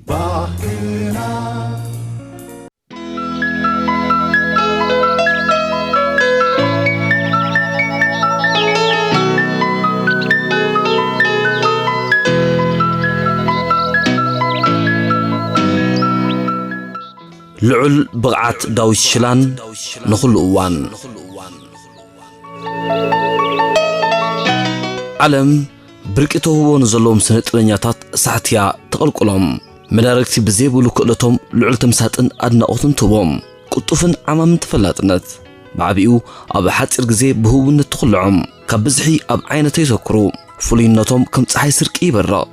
ባህልና ልዑል ብቕዓት ዳዊት ሽላን ንኹሉ እዋን። ዓለም ብርቂ ተውህቦ ንዘለዎም ስነ ጥበኛታት ሳሕትያ ተቐልቁሎም። መዳርግቲ ብዘይብሉ ክእለቶም ልዑል ተምሳጥን ኣድናቖትን ትህቦም። ቅጡፍን ዓማምን ተፈላጥነት። ብዓቢኡ ኣብ ሓጺር ግዜ ብህቡብነት ትኹልዖም። ካብ ብዝሒ ኣብ ዓይነት የተኩሩ። ፍሉይነቶም ከም ጸሓይ ስርቂ ይበርቕ።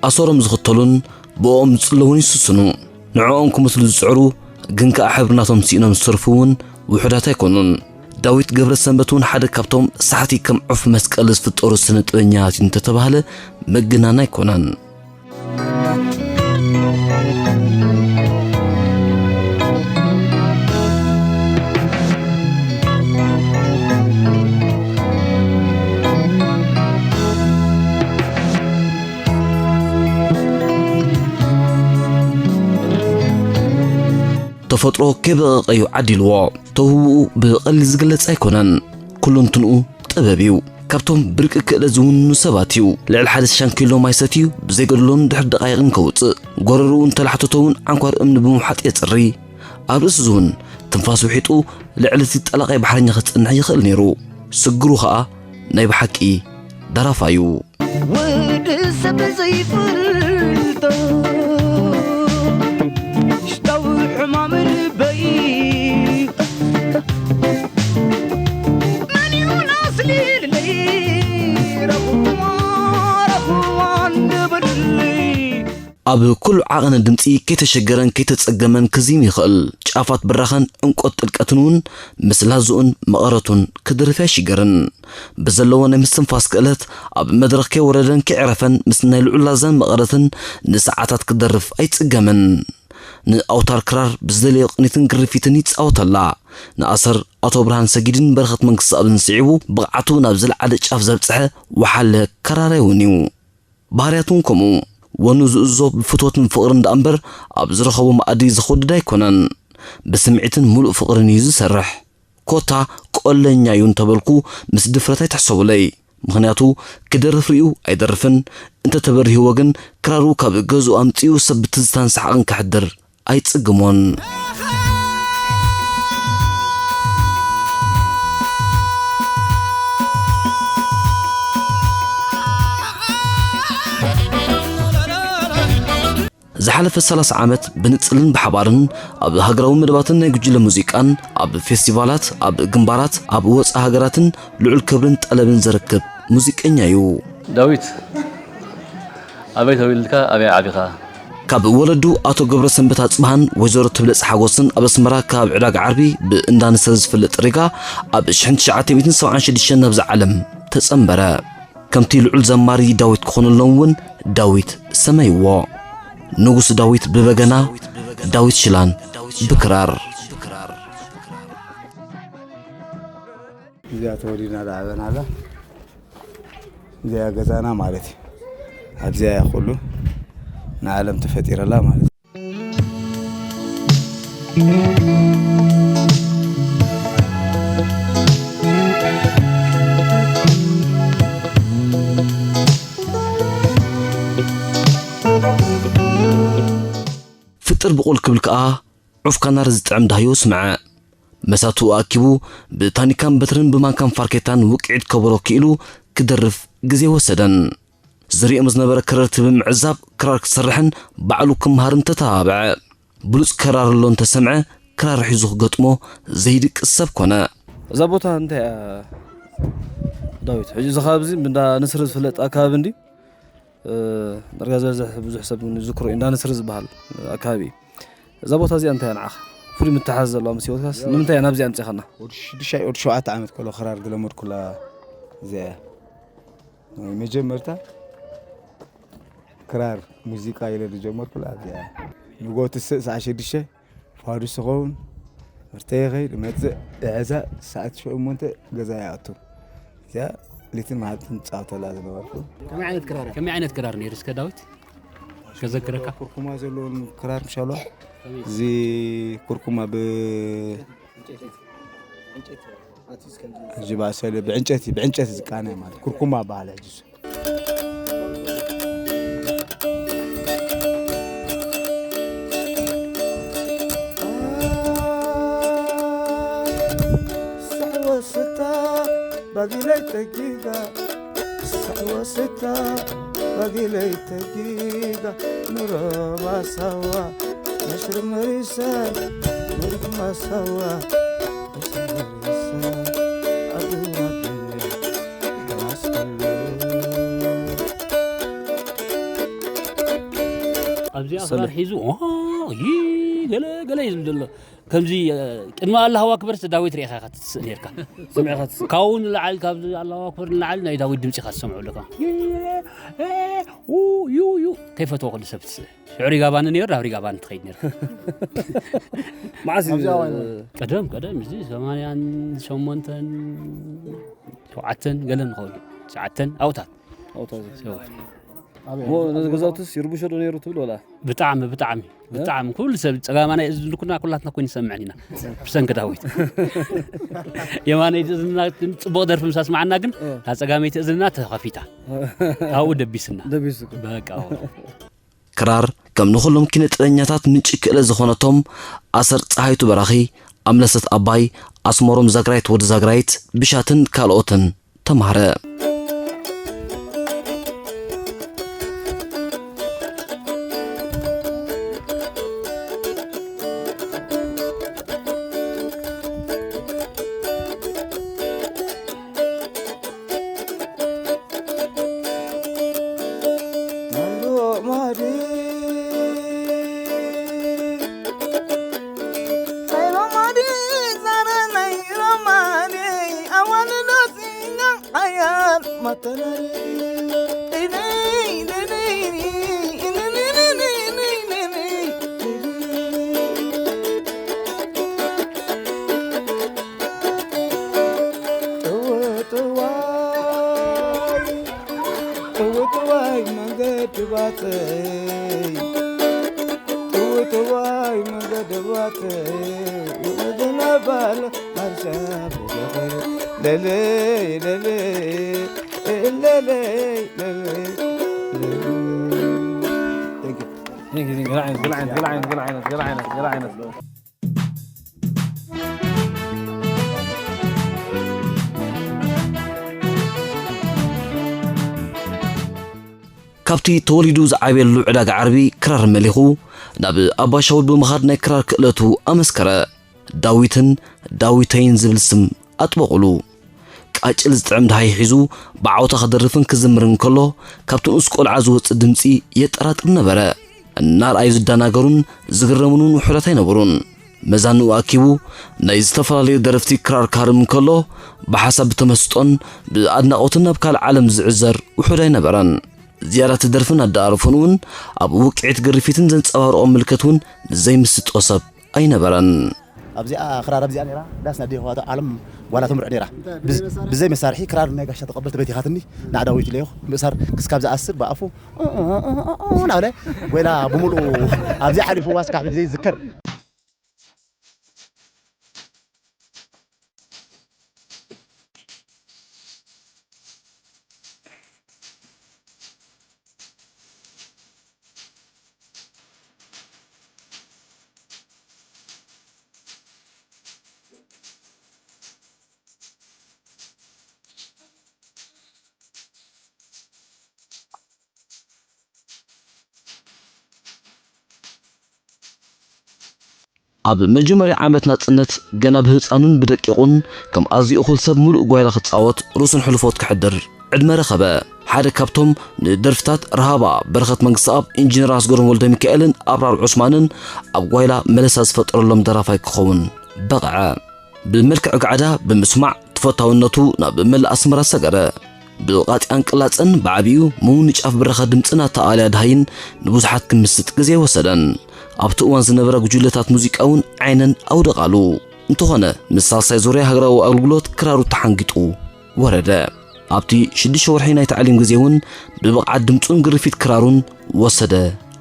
ኣሰሮም ዝኽተሉን ብኦም ዝጽለዉን ይስስኑ። ንዕኦም ክመስሉ ዝጽዕሩ ግን ከኣ ሕብሪ ናቶም ስኢኖም ዝተርፉ እውን ውሑዳት ኣይኮኑን። ዳዊት ገብረሰንበት እውን ሓደ ካብቶም ሳሕቲ ከም ዑፍ መስቀል ዝፍጠሩ ስነ ጥበኛታት እዩ እንተተባህለ ምግናን ኣይኮነን። ተፈጥሮ ከይበቐቐ እዩ ዓዲልዎ። ተውህብኡ ብቐሊል ዝግለጽ ኣይኮነን። ኩሉንትንኡ ጥበብ እዩ። ካብቶም ብርቂ ክእለት ዝውንኑ ሰባት እዩ። ልዕሊ ሓደ ሽሻን ኪሎ ማይ ሰትዩ ብዘይገድሎን ድሕሪ ደቓይቕን ከውጽእ፣ ጎረርኡ እንተላሕተቶ እውን ዓንኳር እምኒ ብምውሓጥ የጽሪ። ኣብ ርእሲ እዚ እውን ትንፋስ ውሒጡ ልዕሊ እቲ ጠላቓይ ባሕረኛ ክጸንሕ ይኽእል ነይሩ። ስግሩ ኸኣ ናይ ብሓቂ ደራፋይ እዩ። ወዲ ሰብ ዘይፈልጦ ውሽጣዊ ሕማም ልበይ መን እዩ ኣስሊልለይ ረኽዋ ረኽዋ ንበልለይ። ኣብ ኩሉ ዓቐነ ድምጺ ከይተሸገረን ከይተጸገመን ክዚም ይኽእል። ጫፋት ብራኸን ዕምቆት ጥልቀትን እውን ምስ ላዝኡን መቐረቱን ክደርፍ ኣይሽገርን። ብዘለዎ ናይ ምስትንፋስ ክእለት ኣብ መድረኽ ከይወረደን ከይዕረፈን ምስ ናይ ልዑል ላዛን መቐረትን ንሰዓታት ክደርፍ ኣይጽገምን። ንኣውታር ክራር ብዝደለዮ ቅኒትን ግርፊትን ይጻወተላ። ንኣሰር ኣቶ ብርሃን ሰጊድን በረኸት መንግስተኣብን ስዒቡ ብቕዓቱ ናብ ዝለዓለ ጫፍ ዘብጽሐ ወሓለ ከራራይ እውን እዩ። ባህርያቱ እውን ከምኡ። ወኑ ዝእዞ ብፍትወትን ፍቕርን ደኣ እምበር ኣብ ዝረኸቦ መኣዲ ዘኾድድ ኣይኮነን። ብስምዒትን ምሉእ ፍቕርን እዩ ዝሰርሕ። ኮታ ቆለኛ እዩ እንተበልኩ ምስ ድፍረት ኣይትሕሰቡለይ። ምኽንያቱ ክደርፍ ርእዩ ኣይደርፍን። እንተተበሪህዎ ግን ክራሩ ካብ ገዝኡ ኣምጺኡ ሰብ ብትዝታን ሰሓቕን ከሕድር ኣይጽግሞን። ዝሓለፈ ሰላሳ ዓመት ብንጽልን ብሓባርን ኣብ ሃገራዊ መደባትን ናይ ጉጅለ ሙዚቃን ኣብ ፌስቲቫላት፣ ኣብ ግንባራት፣ ኣብ ወጻኢ ሃገራትን ልዑል ክብርን ጠለብን ዘረክብ ሙዚቀኛ እዩ። ዳዊት ኣበይ ተወሊድካ ኣበይ ዓቢኻ? ካብ ወለዱ ኣቶ ገብረሰንበት ኣጽብሃን ወይዘሮ ትብለጽ ሓጎስን ኣብ ኣስመራ ከባቢ ዕዳጋ ዓርቢ ብእንዳ ንስር ዝፍለጥ ሪጋ ኣብ ሽሕን ትሽዓተ ሚእትን ሰብዓን ሽዱሽተን ናብዛ ዓለም ተጸንበረ። ከምቲ ልዑል ዘማሪ ዳዊት ክኾነሎም እውን ዳዊት ሰመይዎ። ንጉስ ዳዊት ብበገና፣ ዳዊት ሽላን ብክራር። እዚኣ ተወሊድና ዝዓበናላ እዚኣ ገዛና ማለት እዩ። ኣብዚኣ እያ ኩሉ ንዓለም ተፈጢረላ ማለት እዩ። ፍጥር ብቑል ክብል ከኣ ዑፍ ካናሪ ዝጥዕም ዳህዮ ስምዐ። መሳትኡ ኣኪቡ ብታኒካን በትርን ብማንካን ፋርኬታን ውቅዒት ከበሮ ክኢሉ ክደርፍ ግዜ ወሰደን። ዝርእዮም ዝነበረ ከረርቲ ብምዕዛብ ክራር ክሰርሕን ባዕሉ ክምሃርን ተተባብዐ። ብሉጽ ከራር ኣሎ እንተሰምዐ ክራር ሒዙ ክገጥሞ ዘይድቅስ ሰብ ኮነ። እዛ ቦታ እንታይ እያ ዳዊት? ሕጂ እዚ ከባቢ እዚ እንዳ ንስሪ ዝፍለጥ ኣከባቢ እንድዩ? ዳርጋ ዝበዝሕ ብዙሕ ሰብ እውን ይዝክሮ እዩ፣ እንዳ ንስሪ ዝበሃል ኣከባቢ እዩ። እዛ ቦታ እዚኣ እንታይ እያ ንዓኻ ፍሉይ ምትሓዝ ዘለዋ ምስ ህይወትካስ? ንምንታይ እያ ናብዚኣ ኣምፂኻና? ወዲ ሽዱሽተ ወዲ ሸውዓተ ዓመት ከሎ ክራር ዝለመድኩላ እዚኣ እያ። ናይ መጀመርታ ክራር ሙዚቃ ኢለ ዝጀመርኩላ ኣብዚኣ እያ። ንግሆ ትስእ ሰዓት ሽዱሽተ ፋዱስ ይኸውን፣ መርተይ ይኸይድ፣ እመጽእ፣ እሕዛ፣ ሰዓት ሸሞንተ ገዛ ይኣቱ። እዚኣ ሌትን መዓልትን ዝጻወተላ ዝነበርኩ። ከመይ ዓይነት ክራር ከመይ ዓይነት ክራር ነይሩ እስከ ዳዊት? ከዘክረካ። ኩርኩማ ዘለዎም ክራር ምሻሎ እዚ ኩርኩማ ብ- እዚ ባሰለ ብዕንጨቲ ብዕንጨቲ ዝቃነ ማለት ኩርኩማ በሃለ ሕጂ እሱ። ሳዕወስታ ባጊለይ ጠጊጋ ሳዕወስታ ባጊለይ ጠጊጋ ንረባ ሳዋ ነሽር መሪሰ መሪኩማ ሳዋ ነሽር መሪሰ ኣዱና ኣብዚኣ ክራር ሒዙ ኦ፣ ይ፣ ገለ ገለ እዩ ዝብል ዘሎ። ከምዚ እ፣ ቅድሚ ኣላሁ ኣክበር ዳዊት ርኢኻ ኢኻ ትስእ ነርካ። ሰሚዕኻ ትስእ። ካብኡ ንላዕሊ ካብዚ ኣላሁ ኣክበር ንላዕሊ ናይ ዳዊት ድምፂ ኢኻ ትሰምዖ ኣለካ። ዩ ዩ ከይፈትዎ ኩሉ ሰብ ትስእ። ሽዑ ሪጋ ባኒ ነይሩ ናብ ሪጋ ባኒ ትኸይድ ነርካ። መዓስ እዩ? ቀደም ቀደም እዚ ሰማንያን ሸሞንተን ሸውዓተን ገለ ንኸውን ትሽዓተን ኣብታት ኣውታ እዚ። እሞ ነዚ ገዛውትስ ይርብሾ ዶ ነይሩ ትብል ወላ? ብጣዕሚ ብጣዕሚ ብጣዕሚ ኩሉ ሰብ ጸጋማናይ እዝንኩና ኩላትና ኮይኑ ይሰምዐን ኢና ብሰንኪ ዳዊት የማነይቲ እዝንና ግን ጽቡቕ ደርፊ ምስ ኣስማዓና ግን እታ ጸጋመይቲ እዝንና ተኸፊታ ኣብኡ ደቢስና ደቢሱ በቃ ክራር ከም ንኹሎም ኪነ ጥበኛታት ምንጪ ክእለት ዝኾነቶም ኣሰር ጸሃይቱ በራኺ፣ ኣምለሰት ኣባይ፣ ኣስመሮም ዛግራይት ወዲ ዛግራይት፣ ብሻትን ካልኦትን ተማህረ። ጥውጥዋይ ጥውጥዋይ መንገዲ ባተይ ጥውጥዋይ መንገዲ ባተይ ዝነበለ ሓርሻ ብደኸይ ለለይ ለለይ ለለይ ለለይ Thank you. ካብቲ ተወሊዱ ዝዓብየሉ ዕዳጋ ዓርቢ ክራር መሊኹ ናብ ኣባሻውል ብምኻድ ናይ ክራር ክእለቱ ኣመስከረ። ዳዊትን ዳዊተይን ዝብል ስም ኣጥበቑሉ። ቃጭል ዝጥዕም ደሃይ ሒዙ ብዓውታ ክደርፍን ክዝምርን ከሎ ካብቲ ንኡስ ቆልዓ ዝወጽእ ድምጺ የጠራጥር ነበረ። እናርኣዩ ዝደናገሩን ዝግረሙን እውን ውሑዳት ኣይነበሩን። መዛንኡ ኣኪቡ ናይ ዝተፈላለዩ ደረፍቲ ክራር ክሃርም እንከሎ ብሓሳብ ብተመስጦን ብኣድናቖትን ናብ ካልእ ዓለም ዝዕዘር ውሑድ ኣይነበረን። ዝያዳ እቲ ደርፍን ኣደኣርፎን እውን ኣብ ውቅዒት ግርፊትን ዘንጸባርቖ ምልክት እውን ንዘይምስጦ ሰብ ኣይነበረን። ኣብዚኣ ክራር ኣብዚኣ ነራ ዳስ ናይ ኣዴታትና ዓለም ጓላ ተምርዕ ነራ። ብዘይ መሳርሒ ክራር ናይ ጋሻ ተቐበል ተበቲኻትኒ ንዓ ዳዊት ኢለዮ ምእሳር ክስካብ ዝኣስር ብኣፉ ናብለ ጎይላ ብምሉኡ ኣብዚኣ ሓሊፍዋ ስካብ ዘይዝከር። ኣብ መጀመርያ ዓመት ናጽነት ገና ብህጻኑን ብደቂቑን ከም ኣዝዩ እኹል ሰብ ምሉእ ጓይላ ክጻወት ርእሱን ሕልፎት ከሕድር ዕድመ ረኸበ። ሓደ ካብቶም ንደርፍታት ረሃባ በረኸት መንግስተኣብ፣ ኢንጂነር ኣስገዶም ወልደሚካኤልን ኣብራር ዑስማንን ኣብ ጓይላ መለሳ ዝፈጠረሎም ደራፋይ ክኸውን በቕዐ። ብመልክዕ ጋዕዳ ብምስማዕ ተፈታውነቱ ናብ መላእ ኣስመራ ሰገረ። ብቓጢኣን ቅላጸን ብዓቢኡ ምውንጫፍ ብራኸ ድምጽን ኣተኣልያ ደሃይን ንብዙሓት ክምስጥ ግዜ ኣይወሰደን። ኣብቲ እዋን ዝነበራ ጉጅለታት ሙዚቃ እውን ዓይነን ኣውደቓሉ። እንተኾነ ምስ ሳልሳይ ዙርያ ሃገራዊ ኣገልግሎት ክራሩ ተሓንጊጡ ወረደ። ኣብቲ ሽዱሽተ ወርሒ ናይ ታዕሊም ግዜ እውን ብብቕዓት ድምጹን ግርፊት ክራሩን ወሰደ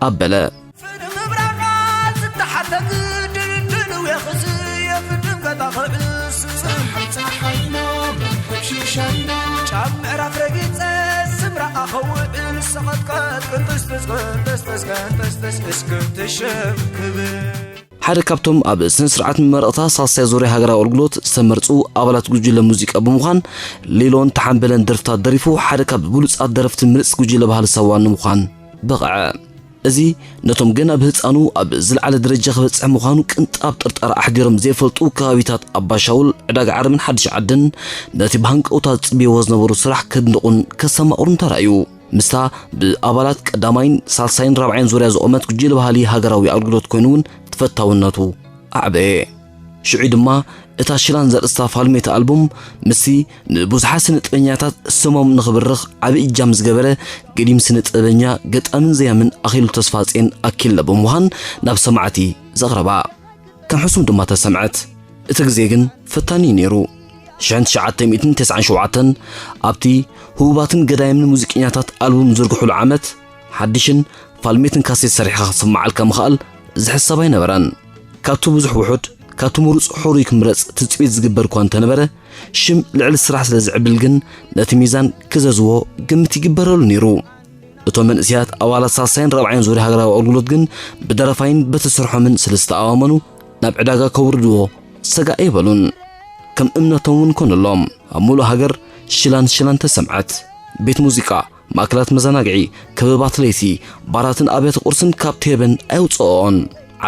ኣበለ። ፍርምብራቓ ዝተሓተት ድልድል የኽስ የፍድም ገጣ ኽዕስ ጸሓይ ጸሓይና ጫፍ ምዕራፍ ረጊጸ ስምራ ኣኸውዕል ሰቐጥቀጥ ቅንጥስጥስ ቅንጥስጥስ ቅንጥስጥስ እስክብ ትሸም ክብል ሓደ ካብቶም ኣብ ስነ ስርዓት መመረቕታ ሳልሳይ ዙርያ ሃገራዊ ኣገልግሎት ዝተመርጹ ኣባላት ጉጅለ ሙዚቃ ብምዃን ሌሎን ተሓምበለን ደርፍታት ደሪፉ ሓደ ካብ ብሉጻት ደረፍቲ ምርጽ ጉጅለ ባህሊ ሳዋ ንምዃን በቕዐ። እዚ ነቶም ገና ብህጻኑ ኣብ ዝለዓለ ደረጃ ክበጽሕ ምዃኑ ቅንጣብ ጥርጣረ ኣሕዲሮም ዘይፈልጡ ከባቢታት ኣባሻውል፣ ዕዳጋ ዓረብን ሓድሽ ዓድን ነቲ ብሃንቀውታ ዝጽብይዎ ዝነበሩ ስራሕ ከድንቑን ከሰማቕሩን ተራእዩ። ምስታ ብኣባላት ቀዳማይን ሳልሳይን ራብዓይን ዙርያ ዝቖመት ጉጅለ ባህሊ ሃገራዊ ኣገልግሎት ኮይኑ እውን ተፈታውነቱ ኣዕበየ። ሽዑ ድማ እታ ሽላን ዘርእስታ ፋልሜታ ኣልቡም ምስቲ ንብዙሓት ስነ ጥበኛታት ስሞም ንኽብርኽ ዓቢ እጃም ዝገበረ ገዲም ስነ ጥበበኛ ገጣምን ዘያምን ኣኺሉ ተስፋጼን ኣኪለ ብምዃን ናብ ሰማዕቲ ዘቕረባ። ከም ሕሱም ድማ ተሰምዐት። እቲ ግዜ ግን ፈታኒ እዩ ነይሩ። ሽሕን ትሽዓተ ሚእትን ተስዓን ሸውዓተን ኣብቲ ህቡባትን ገዳይምን ሙዚቀኛታት ኣልቡም ዝዝርግሑሉ ዓመት ሓድሽን ፋልሜትን ካሴት ሰሪሕኻ ክትስምዓልካ ምኽኣል ዝሕሰብ ኣይነበረን። ካብቲ ብዙሕ ውሑድ ካብቲ ምሩጽ ሕሩይ ክምረጽ ትጽቢት ዝግበር እኳ እንተነበረ ሽም ልዕሊ ስራሕ ስለ ዝዕብል ግን ነቲ ሚዛን ክዘዝዎ ግምት ይግበረሉ ነይሩ። እቶም መንእሰያት ኣባላት ሳልሳይን ራብዓይን ዙርያ ሃገራዊ ኣገልግሎት ግን ብደረፋይን በቲ ስርሖምን ስለ ዝተኣማመኑ ናብ ዕዳጋ ከውርድዎ ሰጋእ ኣይበሉን። ከም እምነቶም እውን ኮነሎም። ኣብ ምሉእ ሃገር ሽላን ሽላን ተሰምዐት። ቤት ሙዚቃ፣ ማእከላት መዘናግዒ፣ ክበባት ለይቲ፣ ባራትን ኣብያተ ቁርስን ካብ ቴበን ኣየውፅኦኦን።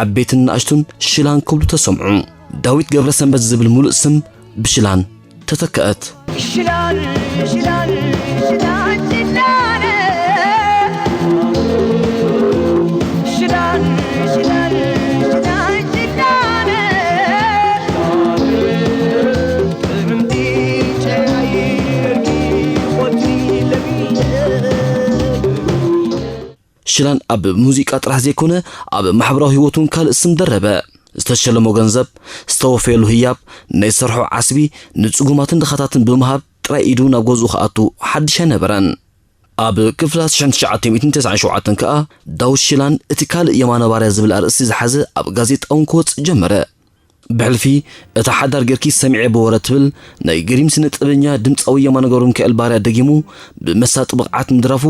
ዓበይትን ንኣሽቱን ሽላን ክብሉ ተሰምዑ። ዳዊት ገብረሰንበት ዝብል ሙሉእ ስም ብሽላን ተተክአት። ሽላን ሽላን ሽላን ሽላን ሽላን ሽላን ሽላን ሽላን ጥዕምቲ ጨራይ ደርጊ ቆትሊ ለሚደ ሽላን ኣብ ሙዚቃ ጥራሕ ዘይኮነ ኣብ ማሕበራዊ ህይወቱን ካልእ ስም ደረበ። ዝተሸለሞ ገንዘብ፣ ዝተወፈየሉ ህያብ፣ ናይ ዝሰርሖ ዓስቢ ንጽጉማትን ድኻታትን ብምሃብ ጥራይ ኢዱ ናብ ገዝኡ ክኣቱ ሓድሽ ኣይነበረን። ኣብ ክፍላ ሽሕን ትሽዓተ ሚእትን ተስዓን ሸውዓተን ከኣ ዳዊት ሽላን እቲ ካልእ የማነ ባርያ ዝብል ኣርእስቲ ዝሓዘ ኣብ ጋዜጣ እውን ክወጽእ ጀመረ። ብሕልፊ እታ ሓዳር ጌርኪ ሰሚዐ ብወረ ትብል ናይ ገዲም ስነ ጥበበኛ ድምጻዊ የማነ ገብረሚካኤል ባርያ ደጊሙ ብመሳጢ ብቕዓት ምድራፉ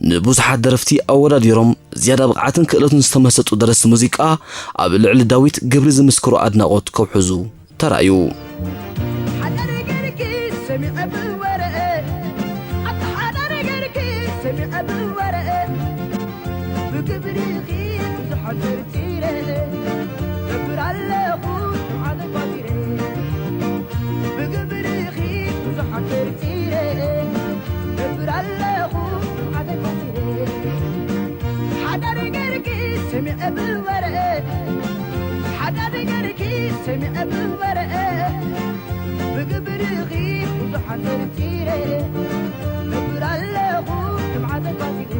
ንብዙሓት ደረፍቲ ኣወዳዲሮም ዝያዳ ብቕዓትን ክእለቱን ዝተመሰጡ ደረስቲ ሙዚቃ ኣብ ልዕሊ ዳዊት ግብሪ ዝምስክሩ ኣድናቖት ከውሕዙ ተራእዩ። ሓዳር ጌርኪ ሰሚዐ ብወረ ኣታ ሓዳር ጌርኪ ሰሚዐ ብወረ ብግብርኺ ብዙሓት ተርጺረ ነብር ኣለኹ ንዓለይ ኳቲረ ብግብርኺ ብዙሓት ተርጺረ ነብር ኣለኹ ንዓለይ ኳቲረ ሓዳር ጌርኪ ሰሚዐ ብወረ ሓዳር ጌርኪ ሰሚዐ ብወረ ብግብርኺ ብዙሓት ተርጺረ ነብር ኣለኹ ንዓለይ ኳቲረ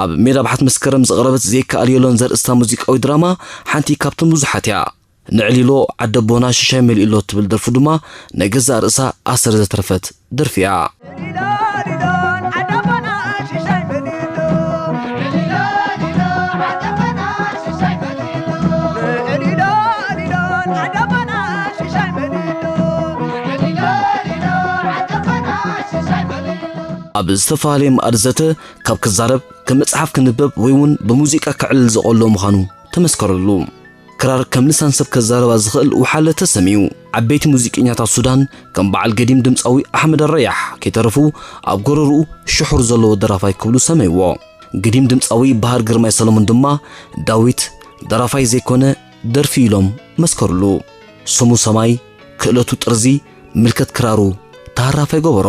ኣብ ሜዳ ባሕት መስከረም ዝቐረበት ዘይከኣል የሎን ዘርእስታ ሙዚቃዊ ድራማ ሓንቲ ካብቶም ብዙሓት እያ። ንዕሊሎ ዓደቦና ሽሻይ መሊእሎ እትብል ደርፉ ድማ ናይ ገዛእ ርእሳ ኣሰር ዘትረፈት ደርፊ እያ። ኣብ ዝተፈላለየ መኣዲ ዘተ ካብ ክዛረብ፣ ከም መጽሓፍ ክንበብ ወይ እውን ብሙዚቃ ከዕልል ዘቐሎ ምዃኑ ተመስከረሉ። ክራር ከም ልሳን ሰብ ከዛርባ ዝኽእል ውሓለ ተሰምዩ። ዓበይቲ ሙዚቀኛታት ሱዳን ከም በዓል ገዲም ድምጻዊ ኣሕመድ ኣረያሕ ከይተረፉ ኣብ ጎረርኡ ሽሑር ዘለዎ ደራፋይ ክብሉ ሰመይዎ። ገዲም ድምጻዊ በሃር ግርማይ ሰለሙን ድማ ዳዊት ደራፋይ ዘይኮነ ደርፊ ኢሎም መስከርሉ። ስሙ ሰማይ፣ ክእለቱ ጥርዚ፣ ምልከት ክራሩ ተሃራፋይ ገበሮ።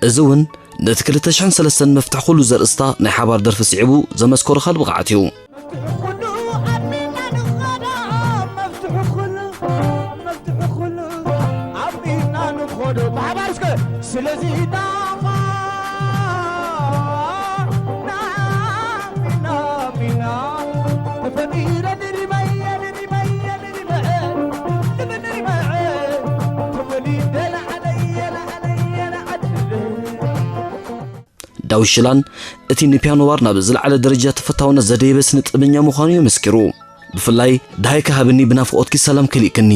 እዚ እውን ነቲ ክልተ ሽሕን ሰለስተን መፍትሕ ኩሉ ዘርእስታ ናይ ሓባር ደርፊ ስዒቡ ዘመስከሮ ካልእ ብቕዓት እዩ። ስለዚ ናማ ናሚና ሚና ተፈጢረ ንሪመየ ንሪመየ ንሪመዐ ንብንሪመዐ ኣውሽላን እቲ ንፒያኖ ባር ናብ ዝለዓለ ደረጃ ተፈታውነት ዘደየበ ስነ ጥበበኛ ምዃኑ እዩ መስኪሩ። ብፍላይ "ደሃይካ ሃብኒ ብናፍቖትኪ ሰላም ከሊእክኒ፣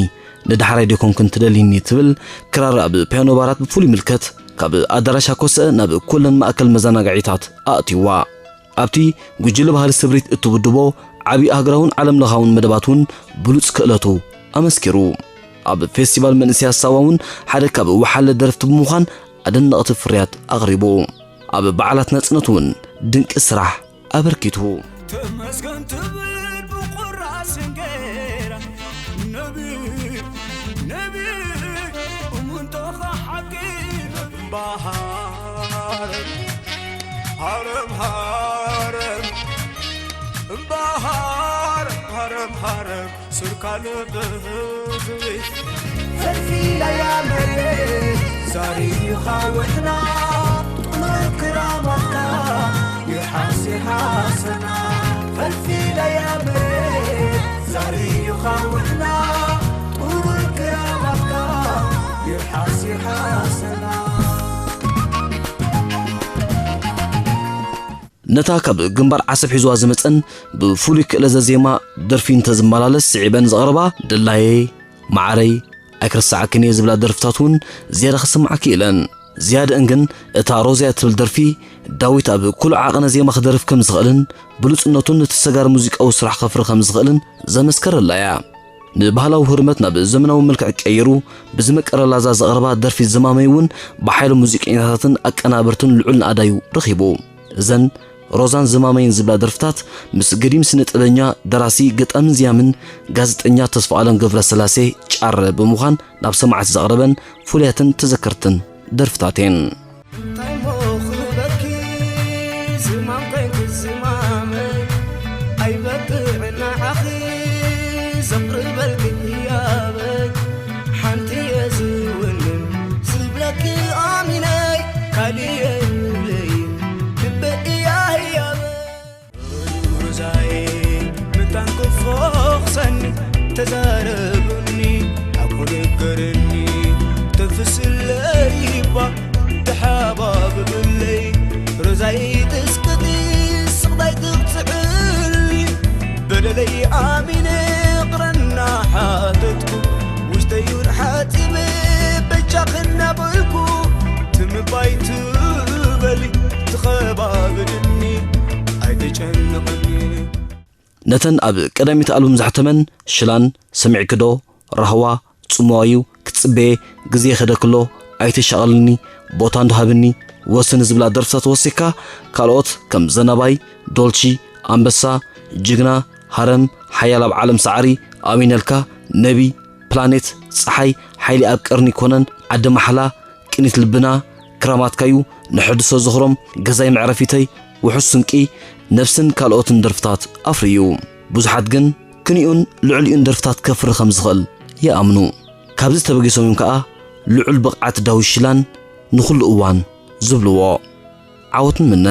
ንደሓራይ ዶ ኮንክን ትደልይኒ?" ትብል ክራር ኣብ ፒያኖ ባራት ብፍሉይ ምልከት ካብ ኣዳራሽ ኣኮሰ ናብ ኩለን ማእከል መዘናግዒታት ኣእትይዋ። ኣብቲ ጉጅለ ባህሊ ስብሪት እትውድቦ ዓቢ ሃገራውን ዓለምለኻውን መደባት እውን ብሉጽ ክእለቱ ኣመስኪሩ። ኣብ ፌስቲቫል መንእሰያት ሳዋ እውን ሓደ ካብ ወሓለ ደረፍቲ ብምዃን ኣደነቕቲ ፍርያት ኣቕሪቡ። ኣብ በዓላት ናጽነት እውን ድንቂ ስራሕ ኣበርኪቱ። ተመስገን ትብል ብቑራስ እንጌራ፣ ነቢ፣ ነቢ፣ እሙን ተኻ ሓቂ ነቢ። እምባሃረም፣ ሃረም፣ ሃረም፣ እምባሃረም፣ ሃረም፣ ሃረም፣ ሱርካ ልብህዝቢ። ፈልፊለያ መሬት ዛሪኻ ውሕና፣ ጥኑር ክራማትካ ይርሓስ ይርሓሰና። ፈልፊለያ መሬት ዛሪኻ ውሕና፣ ጥኑር ክራማትካ ይርሓስ ይርሓሰና። ነታ ካብ ግንባር ዓሰብ ሒዝዋ ዝመጸን ብፍሉይ ክእለት ዘዜማ ደርፊ እንተዝመላለስ ስዒበን ዘቕረባ "ድላየይ"፣ "ማዓረይ"፣ "ኣይክርሳዓክን እየ" ዝብላ ደርፍታት እውን ዝያዳ ክስምዓኪ ኢለን። ዝያድእን ግን እታ "ሮዝያ" እትብል ደርፊ ዳዊት ኣብ ኩሉ ዓቐነ ዜማ ክደርፍ ከም ዝኽእልን ብሉጽነቱን ነቲ ሰጋር ሙዚቃዊ ስራሕ ከፍሪ ከም ዝኽእልን ዘመስከረላ እያ። ንባህላዊ ህርመት ናብ ዘመናዊ መልክዕ ቀይሩ ብዝመቀረ ላዛ ዘቕረባ ደርፊ ዝማመይ እውን ብሓይሊ ሙዚቀኛታትን ኣቀናበርትን ልዑል ናእዳዩ ረኺቡ። እዘን ሮዛን ዝማመይን ዝብላ ደርፍታት ምስ ገዲም ስነ ጥበበኛ፣ ደራሲ፣ ገጣምን ዝያምን ጋዜጠኛ ተስፋኣለም ገብረስላሴ ጫረ ብምዃን ናብ ሰማዕቲ ዘቕረበን ፍሉያትን ተዘከርትን ደርፍታት እየን። እንታይ እሞ ክብለኪ ዝማም ኮንኪ ዝማመይ፣ ኣይበቅዕ ንዓኺ ዘቕርበልኪ ህያበይ። ሓንቲ እየ ዝውንን ዝብለኪ ኣሚነይ፣ ካልእ የብለይ ልበይ እያ ህያበይ። ሮዛይ ምታን ክፎኽሰኒ ተዛረብኒ፣ ሓቁ ንገርኒ ተፍስለይ እባ ተሓባብብለይ። ሮዛይ ጥስቅጢ ስቕዳይ ትቕፅዕኒ፣ በደለይ ኣሚነ ይቕረና ሓተትኩ፣ ውሽጠይ እውን ሓፂበ በጃኺ እናበልኩ፣ ትም እባ ኣይትበሊ ትኸባብድኒ ኣይተጨንቕኒ። ነተን ኣብ ቀዳሚት ኣልቡም ዘሕተመን ሽላን፣ ሰሚዕኪ ዶ፣ ራህዋ፣ ጽምዋ እዩ፣ ክትጽበየ፣ ግዜ ይኸደክሎ፣ ኣይትሻቐልኒ፣ ቦታ እንዶ ሃብኒ፣ ወስኒ ዝብላ ደርፍታት ወሲኽካ፣ ካልኦት ከም ዘናባይ፣ ዶልቺ፣ ኣንበሳ፣ ጅግና፣ ሃረም፣ ሓያል ኣብ ዓለም ሳዕሪ፣ ኣሚነልካ፣ ነቢ፣ ፕላኔት፣ ጸሓይ፣ ሓይሊ ኣብ ቀርኒ ኮነን፣ ዓዲ ማሕላ፣ ቅኒት ልብና፣ ክራማትካዩ፣ ንሕድሶ ዝኽሮም፣ ገዛይ መዕረፊተይ፣ ውሑስ ስንቂ፣ ነብስን ካልኦትን ደርፍታት ኣፍርዩ። ብዙሓት ግን ክንኡን ልዕሊኡን ደርፍታት ከፍሪ ከም ዝኽእል ይኣምኑ። ካብዚ ተበጊሶም እዮም ከኣ ልዑል ብቕዓት ዳዊት ሽላን ንኹሉ እዋን ዝብልዎ። ዓወት ንምነ።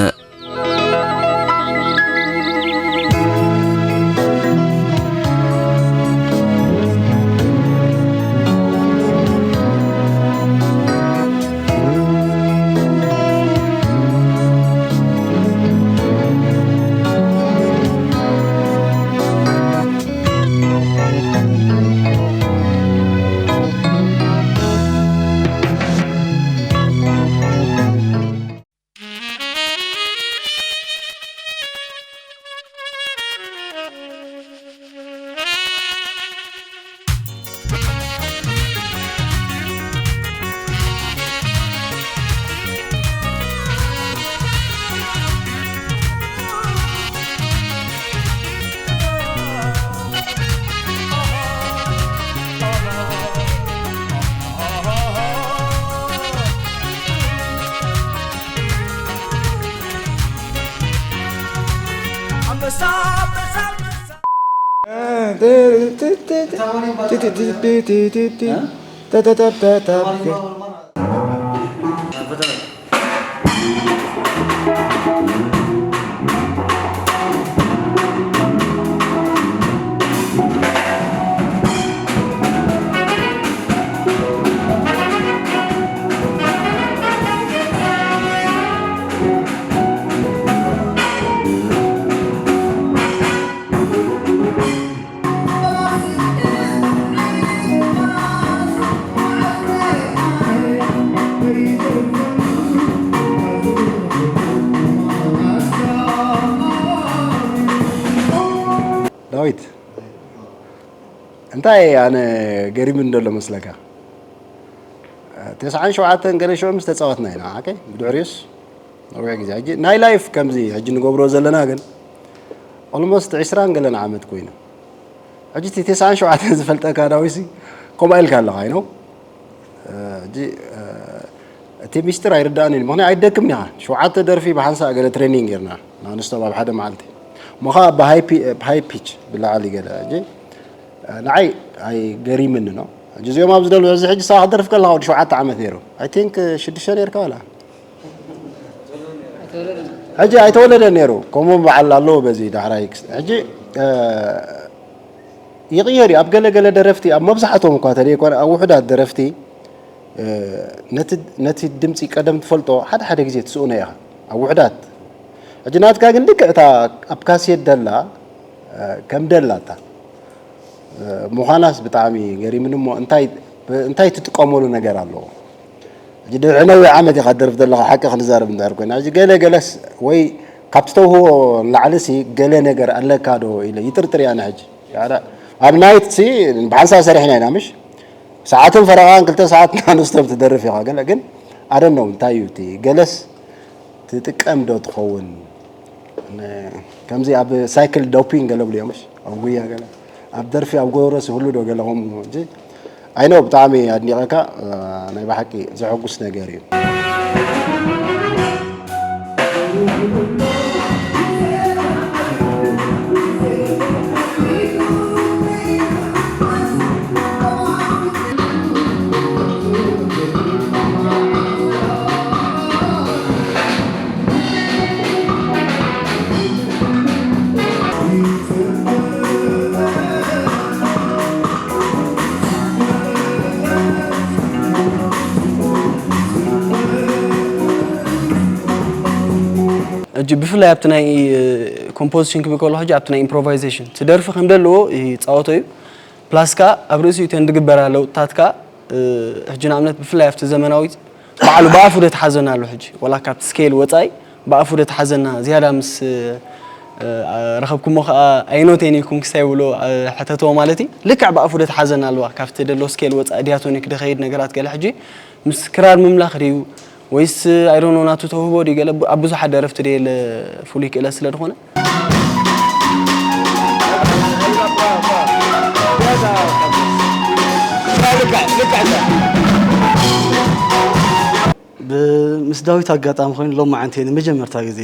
እንታይ ኣነ ገሪምን ዘሎ መስለካ? ተስዓን ሸውዓተን ገለ ሽዑ ምስ ተጻወትና ኢና፣ ሓቀይ? ብድሕሪኡስ ነዊሕ ግዜ። ሕጂ ናይ ላይፍ ከምዚ ሕጂ ንገብሮ ዘለና ግን ኦልሞስት ዕስራን ገለን ዓመት ኮይኑ። ሕጂ እቲ ተስዓን ሸውዓተን ዝፈልጠካ ዳዊሲ ከምኡ ኢልካ ኣለኻ፣ you know? ሕጂ እቲ ሚስጥር ኣይርዳእን እዩ። ምኽንያቱ ኣይደክምን ኢኻ። ሸውዓተ ደርፊ ብሓንሳእ ገለ ትሬኒንግ ጌርና፣ ናንስቶፕ ኣብ ሓደ መዓልቲ። እሞ ኸኣ ብሃይ ፒ-፣ ብሃይ ፒች ብላዕሊ ገለ። ሕጂ ንዓይ ኣይገሪምን ነው። ሕጂ እዚኦም ኣብ ዝደልዎ፣ እዚ ሕጂ ሳዋ ክደርፍ ከለኻ ወዲ ሸውዓተ ዓመት ነይሩ። I think ሽዱሽተ ነይርካ ዋላ? ሕጂ ኣይተወለደን ነይሩ። ከምኡ በዓል ኣለዎ በዚ ዳሕራይ ክስ-፣ ሕጂ፣ እ፣ ይቕየር እዩ። ኣብ ገለ ገለ ደረፍቲ፣ ኣብ መብዛሕትኦም እኳ ተደይኮነ፣ ኣብ ውሑዳት ደረፍቲ፣ እ፣ ነቲ፣ ነቲ ድምጺ ቀደም ትፈልጦ፣ ሓደ ሓደ ግዜ ትስእኖ ኢኻ። ኣብ ውሑዳት። ሕጂ ናትካ ግን ልክዕ እታ ኣብ ካሴት ደላ፣ እ፣ ከም ደላታ። ምዃናስ ብጣዕሚ ገሪምኒ እሞ፣ እንታይ፣ እንታይ ትጥቀመሉ ነገር ኣለዎ? ሕጂ ድሕሪ ነዊሕ ዓመት ኢኻ ትደርፍ ዘለኻ፣ ሓቂ ክንዛረብ እንድሕር ኮይና። ሕጂ ገለ ገለስ ወይ ካብቲ ተውህቦ ንላዕሊሲ ገለ ነገር ኣለካ ዶ ኢለ ይጥርጥር እየ ኣነ ሕጂ። ያዳ፣ ኣብ ናይትሲ ብሓንሳብ ሰሪሕና ኢና፣ ምሽ? ሰዓትን ፈረቓን ክልተ ሰዓት ናንስቶፕ ትደርፍ ኢኻ። ገለ ግን፣ I don't know፣ እንታይ እዩ እቲ ገለስ ትጥቀም ዶ ትኸውን? ን-፣ ከምዚ ኣብ ሳይክል ዶፒንግ ገለ ብሉ እዮም፣ ምሽ? ኣብ ጉያ ገለ፣ ኣብ ደርፊ፣ ኣብ ጎረሲ ኩሉ ዶ ገለ ከምኡ እንጂ። I know፣ ብጣዕሚ ኣድኒቐካ፣ እ፣ ናይ ብሓቂ ዘሐጉስ ነገር እዩ። ሕጂ ብፍላይ ኣብቲ ናይ ኮምፖዚሽን ክብል ከሎ፣ ሕጂ ኣብቲ ናይ ኢምፕሮቫይዜሽን ትደርፊ ከም ዘለዎ ይፃወቶ እዩ። ፕላስ ከኣ ኣብ ርእሲኡ እተን ዝግበራ ለውጥታት ከኣ፣ እ፣ ሕጂ ንኣብነት ብፍላይ ኣብቲ ዘመናዊ ባዕሉ ብኣፉ ዶ ተሓዘና ኣሎ። ሕጂ ዋላ ካብቲ ስኬል ወጻኢ ብኣፉ ዶ ተሓዘና ዝያዳ ምስ፣ እ፣ ረኸብኩሞ ከኣ ኣይኖቴን ኢልኩም ክሳይ ብሎ፣ እ፣ ሕተትዎ ማለት እዩ። ልክዕ ብኣፉ ዶ ተሓዘና ኣለዋ ካብቲ ደሎ ስኬል ወጻኢ ዲያቶኒክ ዶ ከይድ ነገራት ገለ። ሕጂ ምስ ክራር ምምላኽ ድዩ ወይስ፣ I don't know፣ ናቱ ተውህቦ ድዩ ገለ ብ-፣ ኣብ ብዙሓት ደረፍቲ ድየ ለ-፣ ፍሉይ ክእለት ስለ ዝኾነ። ብ-፣ ምስ ዳዊት ኣጋጣሚ ኮይኑ ሎማዓንቲ እየ ንመጀመርታ ግዜ፣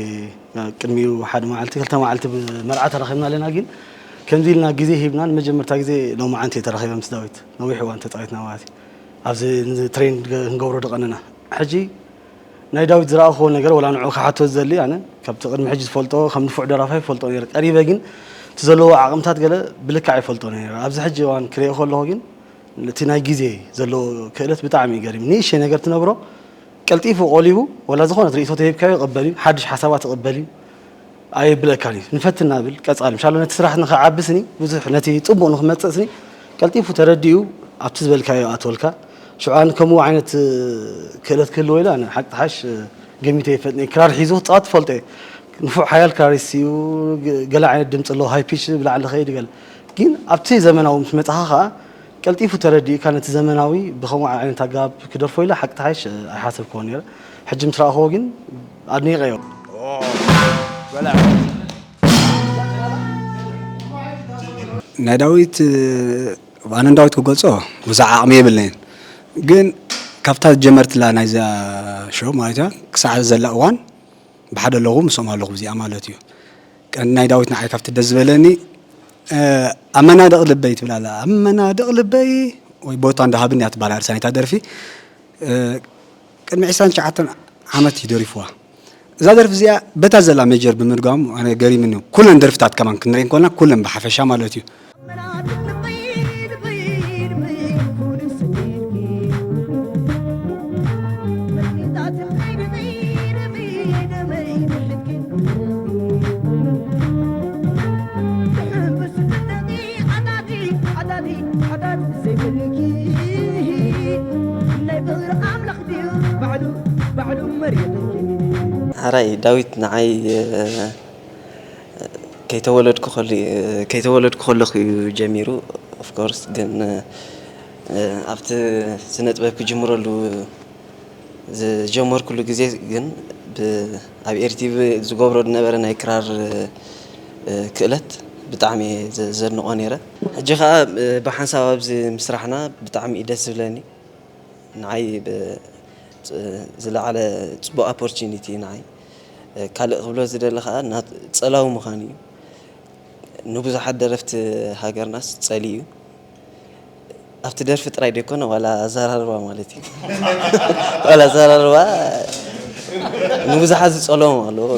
ቅድሚኡ ሓደ መዓልቲ፣ ክልተ መዓልቲ ብመርዓ ተራኺብና ኣለና፣ ግን ከምዚ ኢልና ግዜ ሂብና ንመጀመርታ ግዜ ሎማዓንቲ እየ ተራኺበ ምስ ዳዊት። ነዊሕ እዋን ተጻዊትና ማለት እዩ። ኣብዚ ንትሬን ክንገብሮ ዝቐነና። ሕጂ ናይ ዳዊት ዝረኣኽዎ ነገር፣ ወላ ንዕኡ ክሓቶ ዝደሊ፣ ኣነ ካብቲ ቅድሚ ሕጂ ዝፈልጦ ከም ንፉዕ ደራፋይ ይፈልጦ ነይረ። ቀሪበ ግን እቲ ዘለዎ ዓቕምታት ገለ ብልክዕ ኣይፈልጦ ነይረ። ኣብዚ ሕጂ እዋን ክሪኦ ከለኹ ግን እቲ ናይ ግዜ ዘለዎ ክእለት ብጣዕሚ እዩ ገሪም። ንእሽተይ ነገር ትነግሮ፣ ቀልጢፉ ቆሊቡ፣ ወላ ዝኾነት ርእይቶ ተሂብካዮ ይቕበል እዩ፣ ሓድሽ ሓሳባት ይቕበል እዩ። ኣየብለካን እዩ። ንፈትን ናብል ቀጻሊ። ምሻሎ ነቲ ስራሕ ንኽዓብስኒ፣ ብዙሕ ነቲ ጽቡቕ ንኽመጽእስኒ፣ ቀልጢፉ ተረዲኡ ኣብቲ ዝበልካዮ ኣትወልካ። ሽዑ ኣነ ከምኡ ዓይነት ክእለት ክህልዎ ኢለ ኣነ ሓቂ ተሓሽ ገሚተ ይፈልጥኒ። ክራር ሒዙ ክጻወት ትፈልጦ እየ። ንፉዕ ሓያል ክራሪስት እዩ፣ ገ-፣ ገለ ዓይነት ድምጺ ኣለዎ፣ ሃይ ፒች ብላዕሊ ኸይድ ገለ። ግን ኣብቲ ዘመናዊ ምስ መጻኻ ኸኣ ቀልጢፉ ተረዲእካ ነቲ ዘመናዊ ብኸምኡ ዓይነት ኣገባብ ክደርፎ ኢለ ሓቂ ተሓሽ ኣይሓሰብክዎ ነይረ። ሕጂ ምስ ረኣኽዎ ግን ኣድኒቐዮ። ናይ ዳዊት፣ ኣነ ንዳዊት ክገልጾ ብዙሕ ዓቕሚ የብለይን። ግን ካብታ ዝጀመርትላ ናይዛ ሾው ማለት እያ፣ ክሳዕ ዘላ እዋን ብሓደ ኣለኹ፣ ምስኦም ኣለኹ፣ ብዚኣ ማለት እዩ። ቀንዲ ናይ ዳዊት ንዓይ ካብቲ ደስ ዝበለኒ፣ እ፣ ኣብ መናድቕ ልበይ ትብል ኣላ። ኣብ መናድቕ ልበይ ወይ ቦታ እንዳሃብን እያ ትበሃል፣ ኣርሳኒታ ደርፊ። እ፣ ቅድሚ ዕስራን ትሽዓተን ዓመት እዩ ደሪፍዋ። እዛ ደርፊ እዚኣ በታ ዘላ ሜጀር ብምድጋሙ ኣነ ገሪምኒ እዩ። ኩለን ደርፍታት ከማን ክንርኢ እንኮልና፣ ኩለን ብሓፈሻ ማለት እዩ። ሓራይ ዳዊት ንዓይ፣ እ፣ ከይተወለድኩ ከሎ፣ ከይተወለድኩ ከለኹ እዩ ጀሚሩ። ኦፍኮርስ ግን ኣብቲ ስነ ጥበብ ክጅምረሉ ዝጀመርኩሉ ግዜ ግን ኣብ ኤርቲቪ ዝገብሮ ዝነበረ ናይ ክራር ክእለት ብጣዕሚ ዘድንቆ ነይረ። ሕጂ ከዓ ብሓንሳብ ኣብዚ ምስራሕና ብጣዕሚ ደስ ዝብለኒ። ንዓይ ዝለዓለ ፅቡቅ ኦፖርቹኒቲ ንዓይ። ካልእ ክብሎ ዝደሊ ከዓ ጸላዊ ምዃን እዩ። ንብዙሓት ደረፍቲ ሃገርናስ ጸሊ እዩ። ኣብቲ ደርፊ ጥራይ ደይኮነ ዋላ ኣዘራርባ ማለት እዩ። ዋላ ኣዘራርባ ንብዙሓት ዝጸለዎም ኣለዎ።